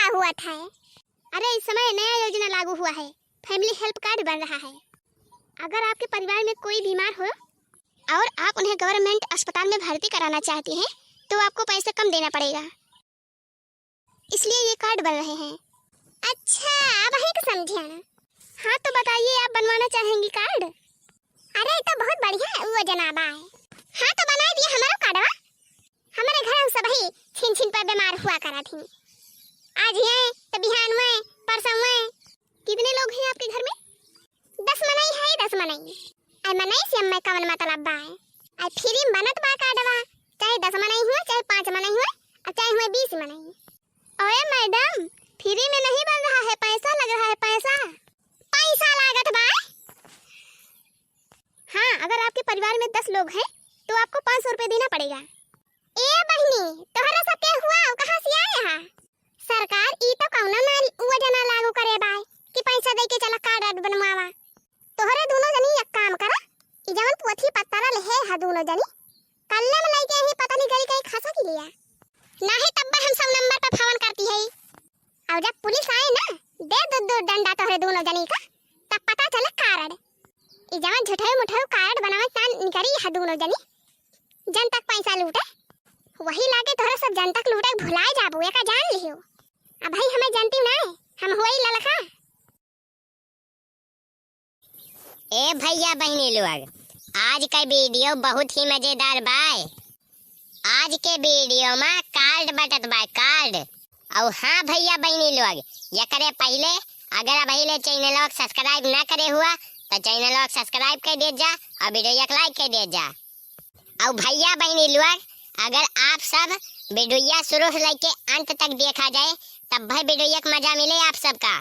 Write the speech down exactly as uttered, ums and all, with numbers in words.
हुआ था। अरे, इस समय नया योजना लागू हुआ है, family help card बन रहा है। अगर आपके परिवार में कोई बीमार हो और आप उन्हें government अस्पताल में भर्ती कराना चाहती हैं, तो आपको पैसा कम देना पड़ेगा, इसलिए ये card बन रहे हैं। अच्छा, अब है कि समझिया ना। हाँ, तो बताइए, आप बनवाना चाहेंगी card? अरे, ई तो बहुत बढ़िया योजना बा। हाँ, तो बनाई दिया हमरो कार्डवा। हमरे घर हम सबही छिन छिन पर बीमार हुआ करत ही। आज ये तो बिहान हुए, परसों हुए। कितने लोग हैं आपके घर में? दस मनई है, दस मनई। आई मनई से अम्मा कवन मतलब बा? आई free में बनत बा कार्डवा, चाहे दस मनई हुए, चाहे पाँच मनई हुए, और चाहे हुए बीस मनई। ओए madam, free में नहीं बन रहा है, पैसा लग रहा है, पैसा। पैसा लागत बा? हाँ, अगर आपके परिवार में दस लोग हैं, तो आपको पाँच सौ रुपये देना पड़ेगा। ए बहिनी, तोहरा सब के हुआ, कहाँ से आए हा? सरकार ई तो कौनो नारी योजना लागू करे बाय कि पैसा दे के चला कार्ड बनवावा। तोहरे दोनों जनी एक काम करा, ई जवन पोथी पत्तरा लेहे हा दोनों जनी, कल्ले में लेके ही पता नहीं गई कहीं खसा की लिया। नाही तब्बे हम सौ नंबर पे फोन करती है। और जब पुलिस आए ना, दे दो दो डंडा तोहरे दोनों जनी का, तब पता चले कार्ड। ई जवन झूठे मुठे कार्ड बनावे तान निकरी हा दोनों जनी, जनता के पैसा लूटे, वही लागे तोहरे सब जनता के लूटे भुलाए जाबू, एका जान लियो। अब भाई हमें जनती ना, हम होई ललका। ए भैया बहिनी लोग, आज का video बहुत ही मजेदार बाय। आज के video में कार्ड बटत बाय, कार्ड। और हाँ भैया बहिनी लोग, एकरे पहिले अगर अबहिले channel को subscribe ना करे हुआ तो channel को subscribe कर दे जा और video को like कर दे जा। और भैया बहिनी लोग, अगर आप सब video शुरू से लेके अंत तक देखा जाए, तब भाई video के मजा मिले आप सबका।